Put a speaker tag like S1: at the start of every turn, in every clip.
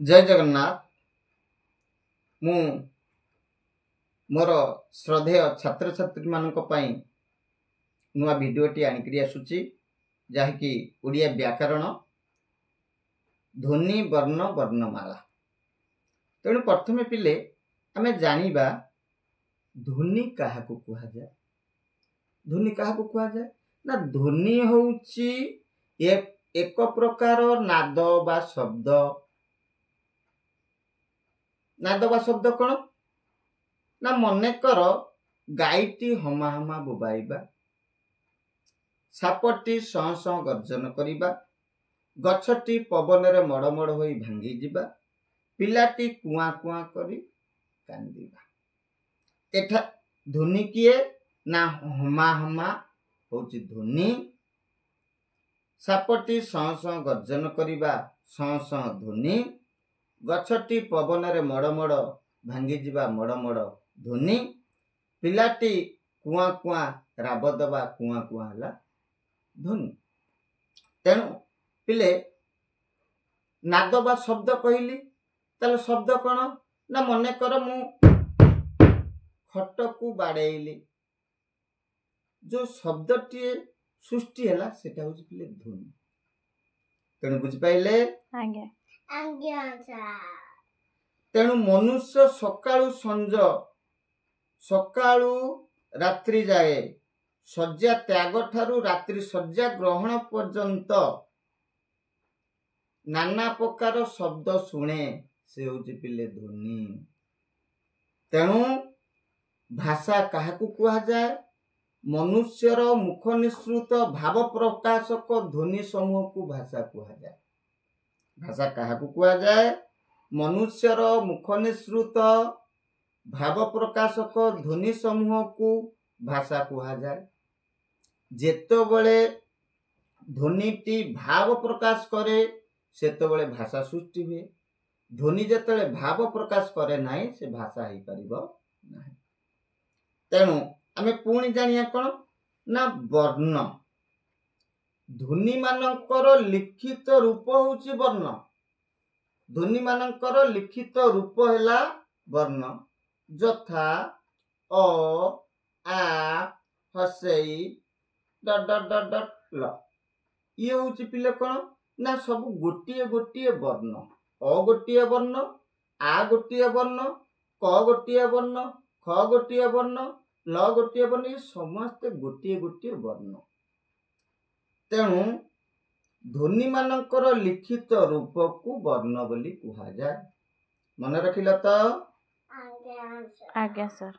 S1: ଜୟ ଜଗନ୍ନାଥ। ମୁଁ ମୋର ଶ୍ରଦ୍ଧେୟ ଛାତ୍ରଛାତ୍ରୀମାନଙ୍କ ପାଇଁ ନୂଆ ଭିଡ଼ିଓଟି ଆଣିକରି ଆସୁଛି, ଯାହାକି ଓଡ଼ିଆ ବ୍ୟାକରଣ ଧ୍ୱନି ବର୍ଣ୍ଣ ବର୍ଣ୍ଣମାଳା। ତେଣୁ ପ୍ରଥମେ ପିଲେ ଆମେ ଜାଣିବା ଧ୍ୱନି କାହାକୁ କୁହାଯାଏ। ଧ୍ୱନି କାହାକୁ କୁହାଯାଏ ନା, ଧ୍ୱନି ହେଉଛି ଏକ ପ୍ରକାର ନାଦ ବା ଶବ୍ଦ। ନାଦ ବା ଶବ୍ଦ କ'ଣ ନା, ମନେକର ଗାଈଟି ହମା ହମା ବୋବାଇବା, ସାପଟି ସଁ ସଁ ଗର୍ଜନ କରିବା, ଗଛଟି ପବନରେ ମଡ଼ମଡ଼ ହୋଇ ଭାଙ୍ଗିଯିବା, ପିଲାଟି କୁଆଁ କୁଆଁ କରି କାନ୍ଦିବା। ଏଠା ଧ୍ୱନି କିଏ ନା, ହମା ହମା ହେଉଛି ଧ୍ୱନି, ସାପଟି ସଁ ସଁ ଗର୍ଜନ କରିବା ସଁ ସଁ ଧ୍ୱନି, ଗଛଟି ପବନରେ ମଡ଼ମଡ଼ ଭାଙ୍ଗିଯିବା ମଡ଼ମଡ଼ ଧ୍ୱନି, ପିଲାଟି କୁଆଁ କୁଆଁ ରାବ ଦେବା କୁଆଁ କୁଆଁ ହେଲା ଧ୍ୱନି। ତେଣୁ ପିଲେ ନାଦ ବା ଶବ୍ଦ କହିଲି, ତାହେଲେ ଶବ୍ଦ କ'ଣ ନା, ମନେକର ମୁଁ ଖଟକୁ ବାଡ଼େଇଲି, ଯୋଉ ଶବ୍ଦଟିଏ ସୃଷ୍ଟି ହେଲା ସେଟା ହଉଛି ପିଲେ ଧ୍ୱନି। ତେଣୁ ବୁଝିପାରିଲେ?
S2: ଆଜ୍ଞା।
S3: ଆଜ୍ଞା ସାର୍।
S1: ତେଣୁ ମନୁଷ୍ୟ ସକାଳୁ ସଞ୍ଜ, ସକାଳୁ ରାତ୍ରି ଯାଏ, ଶଯ୍ୟା ତ୍ୟାଗ ଠାରୁ ରାତ୍ରି ଶଯ୍ୟା ଗ୍ରହଣ ପର୍ଯ୍ୟନ୍ତ ନାନା ପ୍ରକାର ଶବ୍ଦ ଶୁଣେ, ସେ ହଉଛି ପିଲେ ଧ୍ୱନି। ତେଣୁ ଭାଷା କାହାକୁ କୁହାଯାଏ? ମନୁଷ୍ୟର ମୁଖ ନିଃସୃତ ଭାବ ପ୍ରକାଶକ ଧ୍ୱନି ସମୂହକୁ ଭାଷା କୁହାଯାଏ। ଭାଷା କାହାକୁ କୁହାଯାଏ? ମନୁଷ୍ୟର ମୁଖ ନିଃସୃତ ଭାବ ପ୍ରକାଶକ ଧ୍ୱନି ସମୂହକୁ ଭାଷା କୁହାଯାଏ। ଯେତେବେଳେ ଧ୍ୱନିଟି ଭାବ ପ୍ରକାଶ କରେ ସେତେବେଳେ ଭାଷା ସୃଷ୍ଟି ହୁଏ। ଧ୍ୱନି ଯେତେବେଳେ ଭାବ ପ୍ରକାଶ କରେ ନାହିଁ ସେ ଭାଷା ହେଇପାରିବ ନାହିଁ। ତେଣୁ ଆମେ ପୁଣି ଜାଣିବା କ'ଣ ନା, ବର୍ଣ୍ଣ। ଧ୍ୱନିମାନଙ୍କର ଲିଖିତ ରୂପ ହେଉଛି ବର୍ଣ୍ଣ। ଧ୍ୱନିମାନଙ୍କର ଲିଖିତ ରୂପ ହେଲା ବର୍ଣ୍ଣ, ଯଥା ଅ, ଆ, ହସେଇ, ଡ ଡ ଡ ଡ ଲ। ଇଏ ହେଉଛି ପିଲେ କ'ଣ ନା, ସବୁ ଗୋଟିଏ ଗୋଟିଏ ବର୍ଣ୍ଣ। ଅ ଗୋଟିଏ ବର୍ଣ୍ଣ, ଆ ଗୋଟିଏ ବର୍ଣ୍ଣ, କ ଗୋଟିଏ ବର୍ଣ୍ଣ, ଖ ଗୋଟିଏ ବର୍ଣ୍ଣ, ଲ ଗୋଟିଏ ବର୍ଣ୍ଣ, ଇଏ ସମସ୍ତେ ଗୋଟିଏ ଗୋଟିଏ ବର୍ଣ୍ଣ। ତେଣୁ ଧ୍ୱନିମାନଙ୍କର ଲିଖିତ ରୂପକୁ ବର୍ଣ୍ଣ ବୋଲି କୁହାଯାଏ। ମନେ ରଖିଲ ତ?
S3: ଆଜ୍ଞା ସାର୍।
S2: ଆଜ୍ଞା ସାର୍।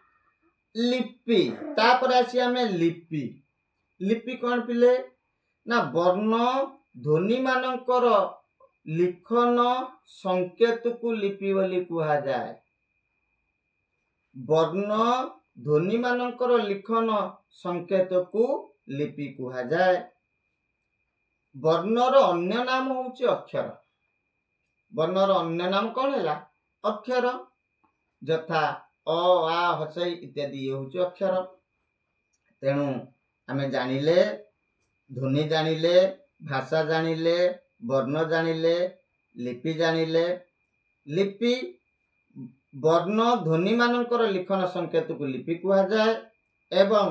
S1: ଲିପି। ତାପରେ ଆସି ଆମେ ଲିପି। ଲିପି କ'ଣ ପିଲେ ନା, ବର୍ଣ୍ଣ ଧ୍ୱନିମାନଙ୍କର ଲିଖନ ସଂକେତକୁ ଲିପି ବୋଲି କୁହାଯାଏ। ବର୍ଣ୍ଣ ଧ୍ୱନିମାନଙ୍କର ଲିଖନ ସଂକେତକୁ ଲିପି କୁହାଯାଏ। ବର୍ଣ୍ଣର ଅନ୍ୟ ନାମ ହେଉଛି ଅକ୍ଷର। ବର୍ଣ୍ଣର ଅନ୍ୟ ନାମ କ'ଣ ହେଲା? ଅକ୍ଷର। ଯଥା ଅ, ଆ, ହସେଇ ଇତ୍ୟାଦି, ଇଏ ହେଉଛି ଅକ୍ଷର। ତେଣୁ ଆମେ ଜାଣିଲେ ଧ୍ୱନି, ଜାଣିଲେ ଭାଷା, ଜାଣିଲେ ବର୍ଣ୍ଣ, ଜାଣିଲେ ଲିପି। ଜାଣିଲେ ଲିପି ବର୍ଣ୍ଣ ଧ୍ୱନିମାନଙ୍କର ଲିଖନ ସଂକେତକୁ ଲିପି କୁହାଯାଏ। ଏବଂ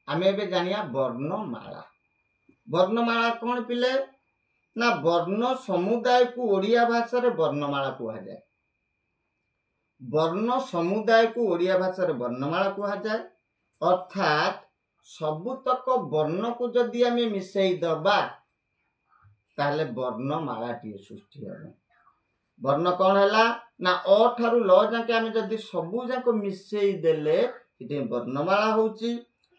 S1: ଆମେ ଏବେ ଜାଣିବା ବର୍ଣ୍ଣମାଳା। ବର୍ଣ୍ଣମାଳା କ'ଣ ପିଲେ ନା, ବର୍ଣ୍ଣ ସମୁଦାୟକୁ ଓଡ଼ିଆ ଭାଷାରେ ବର୍ଣ୍ଣମାଳା କୁହାଯାଏ। ବର୍ଣ୍ଣ ସମୁଦାୟକୁ ଓଡ଼ିଆ ଭାଷାରେ ବର୍ଣ୍ଣମାଳା କୁହାଯାଏ। ଅର୍ଥାତ୍ ସବୁତକ ବର୍ଣ୍ଣକୁ ଯଦି ଆମେ ମିଶେଇ ଦବା ତାହେଲେ ବର୍ଣ୍ଣମାଳାଟିଏ ସୃଷ୍ଟି ହେବ। ବର୍ଣ୍ଣ କ'ଣ ହେଲା ନା, ଅ ଠାରୁ ଲ ଯାକେ ଆମେ ଯଦି ସବୁ ଯାକ ମିଶେଇ ଦେଲେ ସେଠି ବର୍ଣ୍ଣମାଳା ହଉଛି।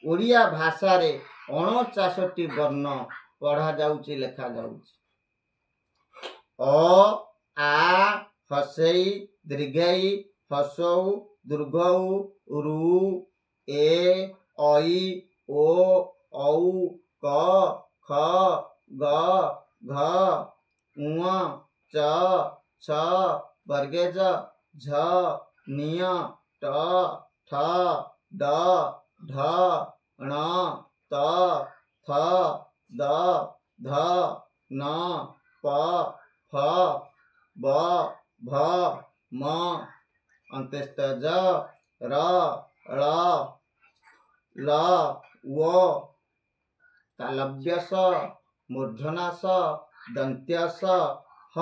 S1: ଓଡ଼ିଆ ଭାଷାରେ 49ଟି ବର୍ଣ୍ଣ ପଢ଼ା ଯାଉଛି, ଲେଖା ଯାଉଛି। ଅ, ଆ, ହସେଇ, ଦୀର୍ଘେଇ, ହସଉ, ଦୀର୍ଘଉ, ରୁ, ଏ, ଐ, ଓ, ଔ, କ, ଖ, ଗ, ଘ, ଉଁ, ଚ, ଛ, ବର୍ଗେଜ, ଝ, ନିୟ, ଟ, ଠ, ଡ, ଢ, ଣ, ତ, ଥ, ଦ, ଧ, ନ, ପ, ଫ, ବ, ଭ, ମ, ଅନ୍ତ୍ୟେଷ୍ଟ ଜ, ର, ଳ, ଲ, ଓ, ତାଲବ୍ୟସ, ମୂର୍ଦ୍ଧନାସ, ଦନ୍ତ୍ୟସ, ହ,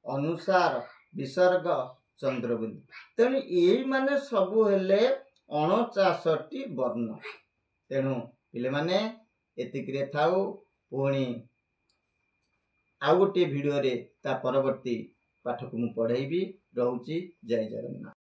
S1: ଅନୁସାର, ବିସର୍ଗ, ଚନ୍ଦ୍ରବିନ୍ଦୁ। ତେଣୁ ଏଇମାନେ ସବୁ ହେଲେ 49ଟି ବର୍ଣ୍ଣ। ତେଣୁ ପିଲାମାନେ, ଏତିକିରେ ଥାଉ। ପୁଣି ଆଉ ଗୋଟିଏ ଭିଡ଼ିଓରେ ତା ପରବର୍ତ୍ତୀ ପାଠକୁ ମୁଁ ପଢ଼େଇବି। ରହୁଛି, ଜୟ ଜଗନ୍ନାଥ।